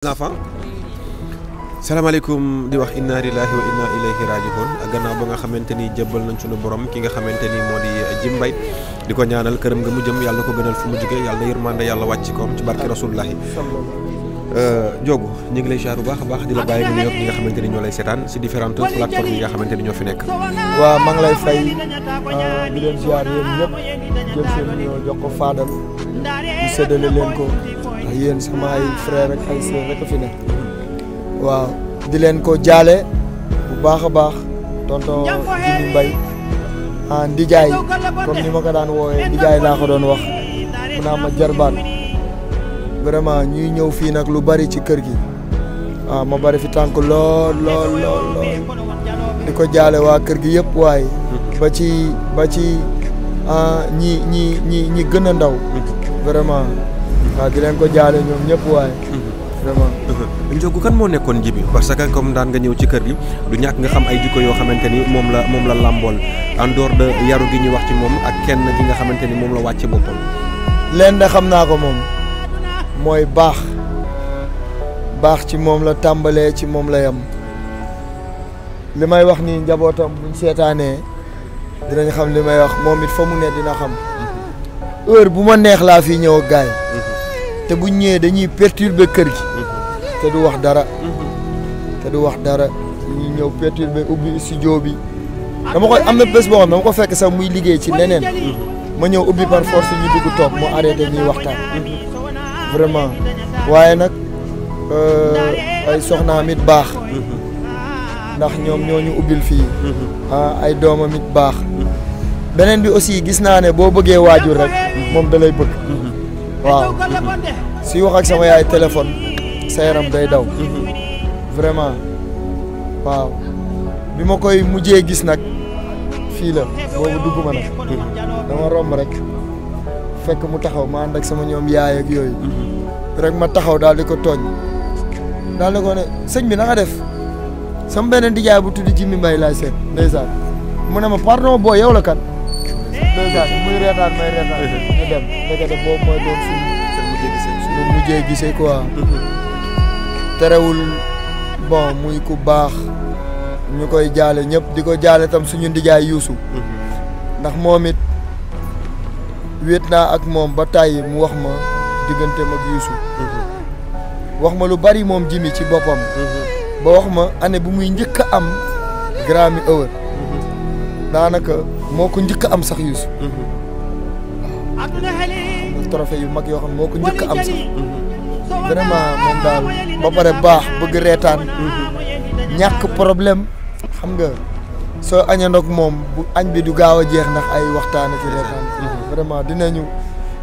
enfants salaamaaleykum di wax inna lillahi wa inna ilayhi raji'un gannaaw ba nga xamante ni jëbbal nañ sunu borom ki nga xamante ni moo di Jim Mbaye di ko ñaanal këram nga mu jëm yàlla ko gënal fu mu jógee yàlla yërmande yàlla wàcc koom ci barki rasulullahi Joogu ñu ngi lay ziar bu baax a baax di la bàyyi mu nuyoog ñi nga xamante ni ñoo lay seetaan si différentes plateformes yi nga xamante ni ñoo fi nekk. waaw maa ngi lay fay di leen ziar yéen ñëpp jël seen nuyoo jox ko Fadal ñu séddale leen ko ndax yéen sama ay frère ak ay sœur rek a fi nekk. waaw di leen ko jaale bu baax a baax tonton Jimi Mbaye ndijaay comme ni ma ko daan woowee ndijaay laa ko doon wax mu naa ma jarbaat vraiment ñuy ñëw fii nag lu bari ci kër gi waaw ma bari fi tànk lool di ko jaale waa kër gi yëpp waaye ba ci ñi gën a ndaw vraiment waaw di leen ko jaale ñoom ñëpp waaye vraiment. Ndiogou kan moo nekkoon Jimi parce que comme daan nga ñëw ci kër gi du ñàkk nga xam ay jikko yoo xamante ni moom la làmbool en dehors de yaru gi ñuy wax ci moom ak kenn gi nga xamante ni moom la wàcce boppam. leen de xam naa ko moom mooy baax ci moom la tàmbalee ci moom la yam li may wax ni njabootam buñ seetaanee dinañ xam li may wax moom it fa mu ne dina xam heure bu ma neex laa fi ñëw ak gaay te buñ ñëwee dañuy perturber kër gi te du wax dara dañuy ñëw perturber ubbi studio bi dama koy am na bés boo xam ne dama ko fekk sax muy liggéey ci leneen ma ñëw ubbi par force ñu dugg toog mu arrêté ñuy waxtaan vraiment waaye nag ay soxnaam it baax ndax ñoom ñoo ñu ubbil fii ay doomam it baax beneen bi aussi gis naa ne boo bëggee waajur rek moom da lay bëgg waaw si wax ak sama yaay téléphone sa yaram day daw vraiment waaw bi ma koy mujjee gis nag fii la boobu dugguma nag dama romb rek fekk mu taxaw ma ànd ak sama ñoom yaay ak yooyu rek ma taxaw daal di ko tooñ daal di ko ne sëñ bi na nga def sama beneen dijaay bu tudd Jimi Mbaye laay seet ndeysaan mu ne ma pardon boo yow la kan ndeysaan muy reetaan may reetaan ñu dem ndekete boobu mooy doon suñu mujjee gisee quoi terewul bon muy ku baax ñu koy jaale ñëpp di ko jaale tam suñu ndijaay yuusu ndax moom it wéet naa ak moom ba tàyyi mu wax ma digganteem ak yuusu wax ma lu bari moom Jimi ci boppam ba wax ma année bu muy njëkk a am Grammy Award daanaka moo ko njëkk a am sax yuusu waaw am na trophée yu mag yoo xam ne moo ko njëkk a am sax vraiment moom daal ba pare baax bëgg reetaan ñàkk problème xam nga soo añandoog moom bu añ bi du gaaw a jeex ndax ay waxtaan ak reetaan vraiment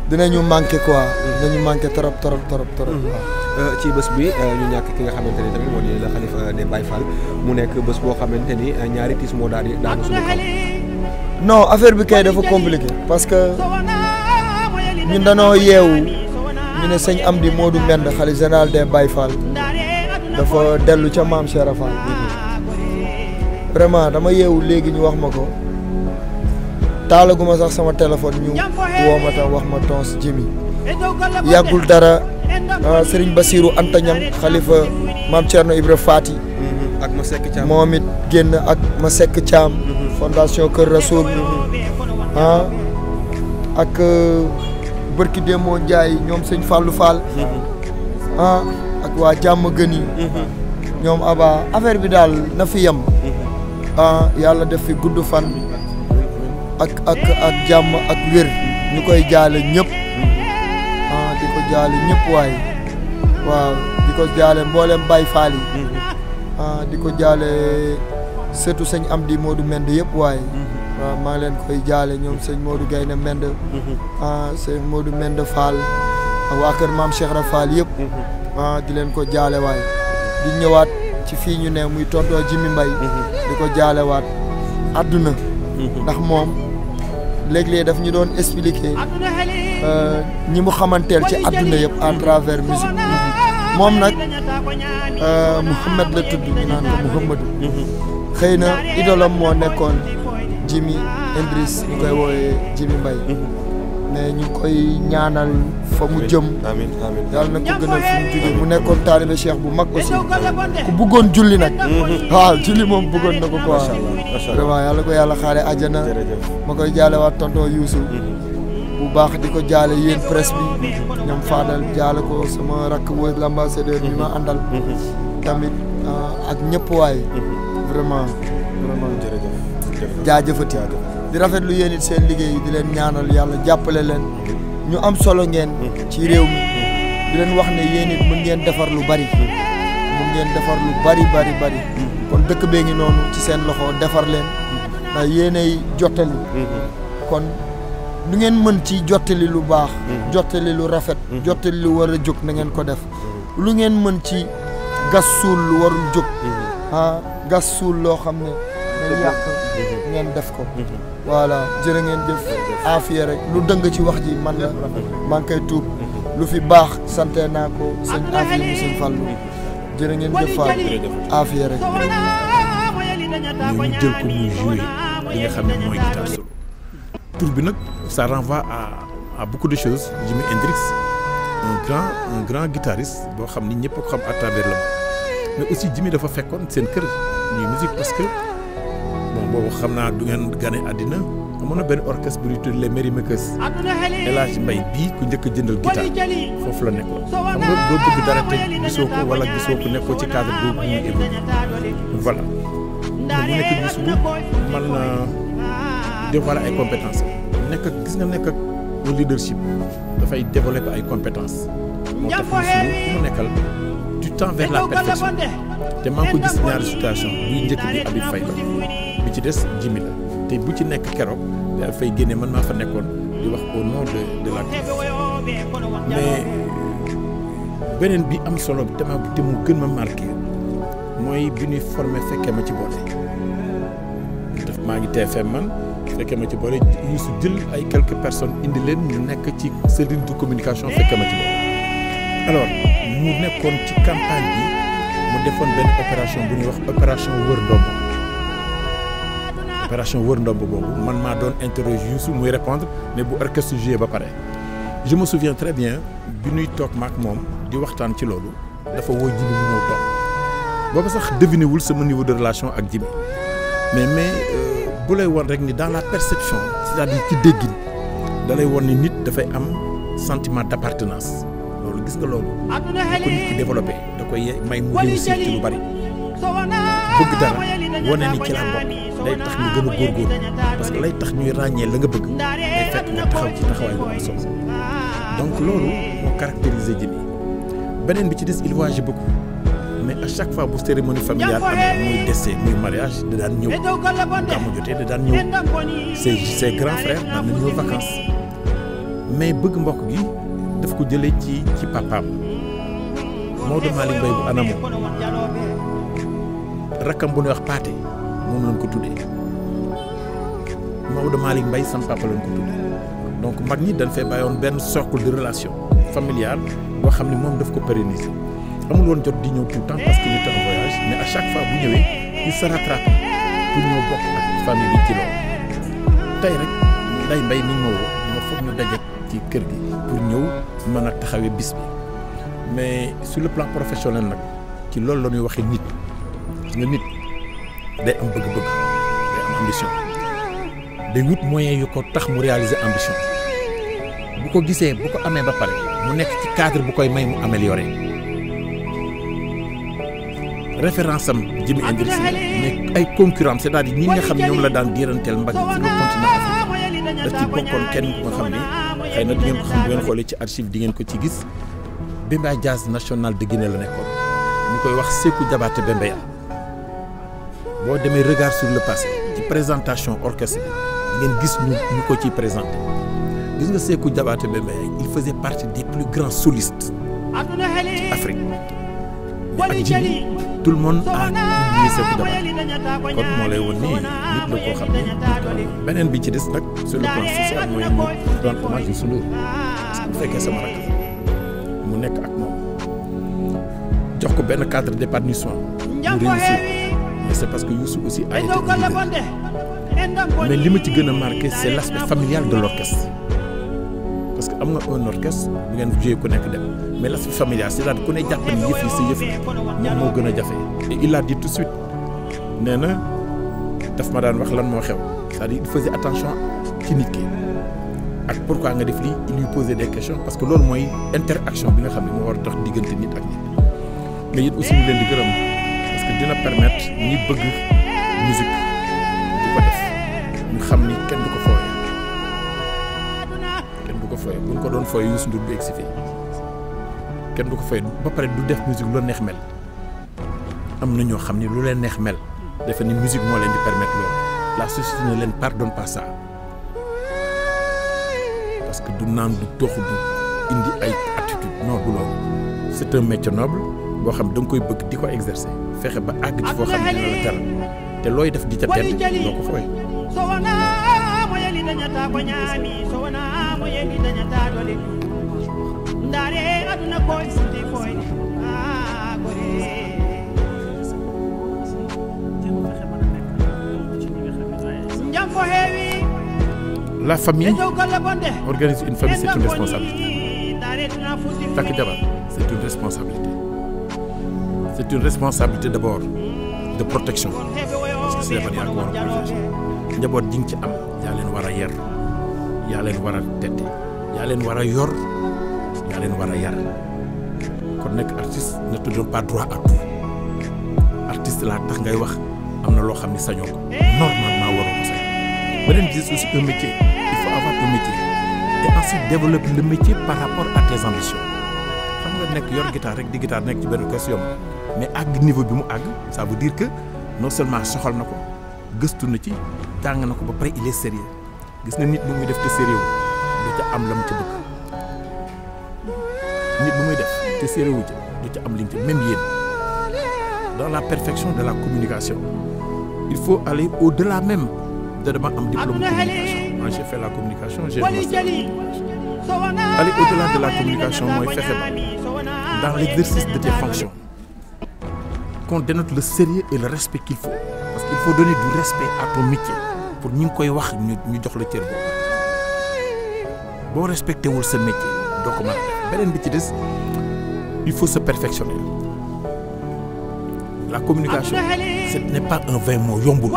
dinañu manqué quoi dinañu manqué trop ci bés bi ñu ñàkk ki nga xamante ni tamit moo di la xalifa des Baye Fall mu nekk bés boo xamante ni ñaari tiis moo daal di daanu suñu kaw. non affaire bi kay dafa compliqué parce que ñun dañoo yeewu ñu ne sëñ Amdi Modou Mbend xalifa général des Baye Fall dafa dellu ca maam Cheikh Fall vraiment dama yeewu léegi ñu wax ma ko taalaguma sax sama téléphone ñu woo ma tam wax ma tons Jimi yàggul dara Serigne Bassirou Anta Niang xalifa maam Thierno Ibra Fati ak ma sekk Thiam moom it génn ak ma sekk Thiam fondation Kër Rasoul ak bërki Démo Ndiaye ñoom sëñ Fallou Fall ak waa jàmm gën yi ñoom aba affaire bi daal na fi yem yàlla def fi gudd fan ak jàmm ak wér ñu koy jaale ñëpp di ko jaale ñëpp waaye waaw di ko jaale mboolem Baye Fall yi di ko jaale surtout sëñ Amdi Modou Mbend yëpp waaye waaw maa ngi leen koy jaale ñoom sëñ Modou Gayna Mbend sëñ Modou Mbend Fall ak waa kër maam Cheikh Ra Fall yëpp di leen ko jaale waaye di ñëwaat ci fii ñu ne muy tonton Jimi Mbaye di ko jaalewaat àdduna ndax moom léeg-léeg daf ñu doon expliquer ñi mu xamanteel ci àdduna yëpp à travers musique moom nag Mouhamed la tudd ñu naan ko Mouhamadou xëy na idolam moo nekkoon Jimi Idriss ñu koy wooyee Jimi Mbaye mais ñu koy ñaanal fa mu jëm. amiin amiin yàlla na ko gënal fi mu jógee mu nekkoon taalibe Cheikh bu mag aussi ku bëggoon julli nag. waaw julli moom bëggoon na ko quoi. macha allah vraiment yàlla ko yàlla xaare àjjana. ma koy jaale waat tonton Youssou. bu baax di ko jaale yéen presse bi. ñoom Fadal jaale ko sama rakk wër l'ambassadeur bi ma àndal. tamit ak ñëpp waay. vraiment jaajëfati di rafetlu yéen it seen liggéey di leen ñaanal yàlla jàppale leen ñu am solo ngeen ci réew mi di leen wax ne yéen it mën ngeen defar lu bari mën ngeen defar lu bari kon dëkk bee ngi noonu ci seen loxo defar leen ndax yéenay jottali kon lu ngeen mën ci jottali lu baax jottali lu rafet jottali lu war a jóg na ngeen ko def lu ngeen mën ci gas suul lu warul jóg gas suul loo xam ne day yàq ngeen def ko voilà jërë ngeen jëf aafiya rek lu dëng ci wax ji man la maa ngi koy tuub lu fi baax sante naa ko sëñ aafiya mu sëñ Fallu jërë ngeen jëf Fall aafiya rek ñu jël ko muy joué li nga xam ne mooy guitare solo tur bi nag ça renvoie à beaucoup de choses Jimi Hendrix un grand guitariste boo xam ni ñëpp ko xam à travers le monde mais aussi Jimi dafa fekkoon seen kër ñuy musique parce que bon boobu xam naa du ngeen gane àddina amoon na benn orchestre bu ñuy tudd les Merrymakers El Hadj Mbaye bii ku njëkk a jëndal guitare foofu la nekkoon xam nga doo bëgg dara te gisoo ko wala gisoo ko nekkoo ci cadre boobu muy évolué voilà mu nekk gis bu man na dévoiler ay compétences gis nga nekk ak leadership dafay développer ay compétences moo tax ku mu nekkal du temps vers la perfection te maa ngi ko gis ñaari situation buy njëkk bi Habib Faye la bi ci des Jimi la te bu ci nekk keroog dafay génne man maa fa nekkoon di wax au nom de l'artiste mais beneen bi am solo te mu gën ma marqué mooy bi ñuy formé fekkee ma ci boole def maa ngi TFM man fekkee ma ci boole Youssou jël ay quelques personnes indi leen ñu nekk ci cellule de communication fekkee ma ci boole alors mu nekkoon ci campagne bi mu defoon benn opération bu ñuy wax opération wër ndomb boobu man maa doon interroger Youssou muy répondre mais bu orchestre joué ba pare je me souviens très bien bi ñuy toog maak moom di waxtaan ci loolu dafa woo Jimi mu ñëw toog boobu sax deviné wul sama niveau de relation ak Jimi mais bu lay won rek ni dans la perception c'est-à-dire ci déggin da lay won ni nit dafay am sentiment d'appartenance loolu gis nga loolu ko nit ki développé da koy may mu réussir ci lu bari bëgg dara wane ni ci laa bokk day tax ñu gën a góorgóorlu parce que lay tax ñuy ràññee la nga bëgg day fekk nga taxaw ci taxawaay bu am solo donc loolu moo caractérisé Jimi beneen bi ci des il voyage beaucoup mais à chaque fois bu cérémonie familiale amee muy décès muy mariage da daan ñëw gàmmu jotee da daan ñëw ses grands frères daan na ñëw vacances mais bëgg mbokk gi daf ko jëlee ci papaam Maodo Malick Mbaye bu anamo rakkam bu ñuy wax Paate moom lañ ko tuddee Maodo Malick Mbaye sam papa lañ ko tuddee donc mag ñi dañ fee bàyyoon benn socle de relation familiale boo xam ne moom daf ko pérenniser amul woon jot di ñëw tout le temps parce qu'il était en voyage mais à chaque fois bu ñëwee il se rattrape pour ñëw bokk ak famille bi ci loolu tey rek Ndeye Mbaye mi ma woo ma foog ñu daje ci kër gi pour ñëw mën a taxawee bis bi mais sur le plan professionnel nag ci loolu la ñuy waxee nit nga nit day am bëgg-bëgg day am ambition day wut moyen yu ko tax mu réaliser ambition bu ko gisee bu ko amee ba pare mu nekk ci cadre bu koy may mu améliorer référence am Jimi Hendrix mais ay concurrents c'est-à-dire ñi nga xam ñoom la daan diiranteel mbagg ci le continent africain daf ci bokkoon kenn ku nga xam ne xëy na di ngeen ko xam bu ngeen xoolee ci archive di ngeen ko ci gis Bembeya Jazz National de Guinée la nekkoon ñu koy wax Sékou Diabaté Bembeya boo demee regard sur le passé ci présentation orchestre bi ngeen gis ñu ko ciy présenté gis nga Sékou Diabaté Bembeya il faisait partie des plus grands solistes ci Afrique mais ak Jimi tout le monde a oublié Sékou Diabaté kon moo lay woon nii nit la koo xam ne beneen bi ci des nag sur le plan social mooy ñu rendre hommage Youssou Ndour parce que bu fekkee sama rakk mu nekk ak moom jox ko benn cadre d'épanouissement mu réussir mais c'est parce que Youssou aussi a été leader mais li ma ci gën a marqué c'est l'aspect familial de l'orchestre parce que am nga un orchestre bu ngeen joué ku nekk dem mais l'aspect familial c'est-à-dire ku ne jàpp ni yëf yi sa yëf moom moo gën a jafe. et il a dit tout de suite nee na daf ma daan wax lan moo xew c'est-à-dire il faisait attention ci nit ki ak pourquoi nga def lii il lui posait des questions parce que loolu mooy interaction bi nga xam ne moo war a tax diggante nit ak nit mais it aussi ñu leen di gërëm parce que dina permettre ñi bëgg musique di ko def ñu xam ni kenn du ko fooyee kenn du ko fooyee bu ñu ko doon fooyee Youssou Ndour du egsi fii kenn du ko fooyee ba pare du def musique lu neex mel am na ñoo xam ni lu leen neex mel defe ni musique moo leen di permettre loolu la société ne leen pardonne pas ça parce que du naan du tox du indi ay attitude non du loolu c'est un métier noble boo xam da nga koy bëgg di ko exercer fexe ba àgg ci foo xam ne dina la teral te looy def di ca tedd doo ko fooy. La famille organise une famille, c'est une responsabilité. Takk jabar, c'est une responsabilité. C'est une responsabilité d'abord de protection. Parce que si jabar yaa ko war a protéger. Njaboot ji nga ci am yaa leen war a yar yaa leen war a tette yaa leen war a yor yaa leen war a yar kon nekk artiste ne te donne pas droit à tout. Artiste laa tax ngay wax am na loo xam ne sañoo ko normalement waroo ko sañ. beneen gis aussi un métier il faut avoir un métier et ensuite développer le métier par rapport à tes ambitions xam nga nekk yor guitare rek di guitare nekk ci benn question mais àgg niveau bi mu àgg ça veut dire que non seulement soxal na ko gëstu na ci jàng na ko ba pare il est sérieux gis nga nit bu muy def te sérieux du ca am la mu ca bëgg nit bu muy def te sérieux du ca am li mu ca même yéen dans la perfection de la communication il faut aller au-delà même de dama am diplôme de communication moi j'ai fait la communication j'ai un master en communication aller au-delà de la communication mooy fexe ba dans l'exercice de tes fonctions qu'on dénote le sérieux et le respect qu'il faut parce qu'il faut donner du respect à ton métier pour ñi ngi koy wax ñu jox la cër boobu boo respecté wul sa métier doo ko mën a def beneen bi ci des il faut se perfectionner la communication ce n'est pas un vain mot yombul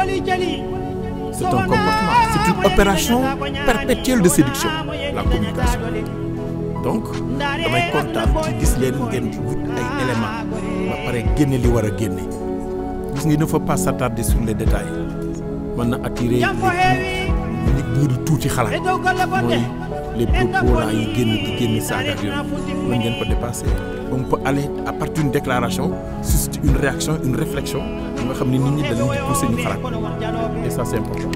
c'est un comportement c'est une opération perpétuelle de séduction la communication donc damay kontaan ci gis leen ngeen wut ay éléments ba pare génne li war a génne gis nga il ne faut pas s'attarder sur les détails mën na attirer nit ñi di tuuti xalaat mooy les propos là yi génn saaga ak yooyu mën ngeen ko dépasser on peut aller à partir d'une déclaration susciter une réaction une réflexion nga xam ne nit ñi dañu di pousser ñu xalaat et ça c'est important.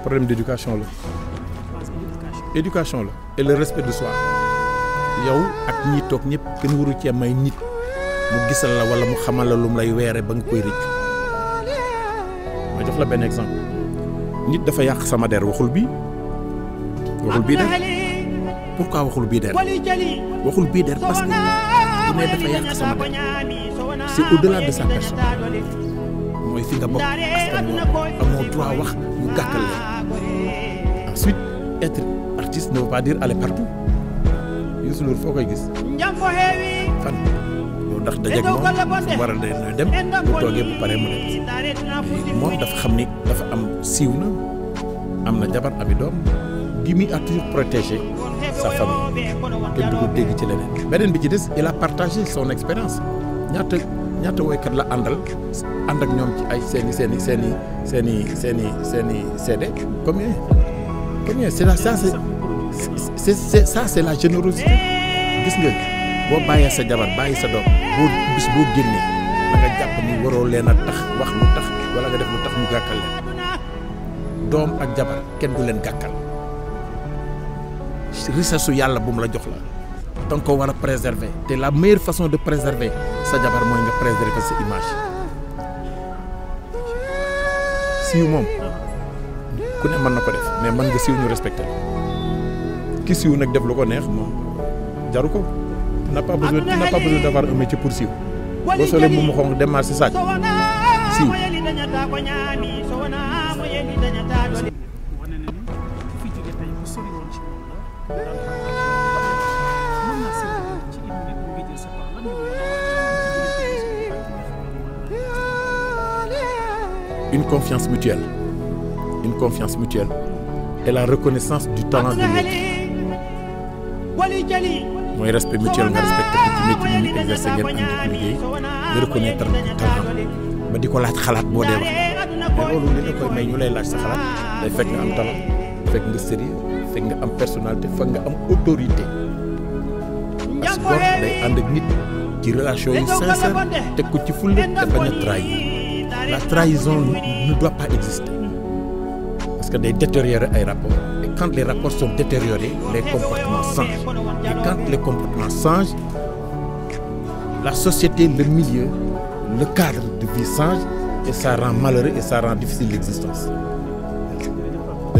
Problème d'éducation la éducation la et le respect de soi yow ak ñi toog ñëpp kenn waru cee may nit mu gisal la wala mu xamal la lu mu lay weere ba nga koy rëccu ma jox la benn exemple nit dafa yàq sama der waxul bii der pourquoi waxul bii der parce que bu ne dafa yàq sama der c'est au-delà de sa personne mooy fi nga bokk askan wi amoo droit wax ñu gàttal la ensuite être artiste ne veut pas dire aller partout Youssou Ndour foo koy gis fan loolu ndax dajeeg moom fu war a dem bu toogee bu paree mu dem moom dafa xam ni dafa am siiw na am na jabar ami doom gi muy a toujours protégé sa famille kenn du ko dégg ci leneen beneen bi ci des il a partagé son expérience ñaata woykat la ànd ak ñoom ci ay seeni CD combien c'est la ça c'est la générosité gis nga boo bàyyee sa jabar bàyyi sa doom boo génnee da nga jàpp ni waroo leen a tax wax lu tax wala nga def lu tax ñu gàkkal leen doom ak jabar kenn du leen gàkkal richesse su yàlla bu mu la jox la da nga ko war a préserver te la meilleure façon de préserver sa jabar mooy nga préserver sa image siiw moom ku ne mën na ko def mais mën nga siiw ñu respecté ki siiw nag def lu ko neex moom jaru ko tu n'as pas besoin d'avoir un métier pour siiw boo solee bu mu xonq dem marché sàcc siiw une confiance mutuelle et la reconnaissance du talent de l'autre mooy respect mutuel nga respecté ko ci métier bi ñu exercer ngeen ànd ak liggéey nga reconnaître talent ba di ko laaj xalaat boo dee wax te loolu li la koy may ñu lay laaj sa xalaat day fekk nga am talent fekk nga sérieux fekk nga am personnalité fekk nga am autorité parce que góor day ànd ak nit ci relation yu sincère teg ko ci fulla te bañ a trahir la trahison ne doit pas exister parce que day détériorer ay rapports et quand les rapports sont détériorés les comportements changent et quand les comportements changent la société le milieu le cadre de vie change et ça rend malheureux et ça rend difficile l'existence.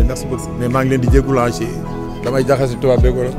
Merci beaucoup mais maa ngi leen di jégalu damay jaxase tubaab beeg wala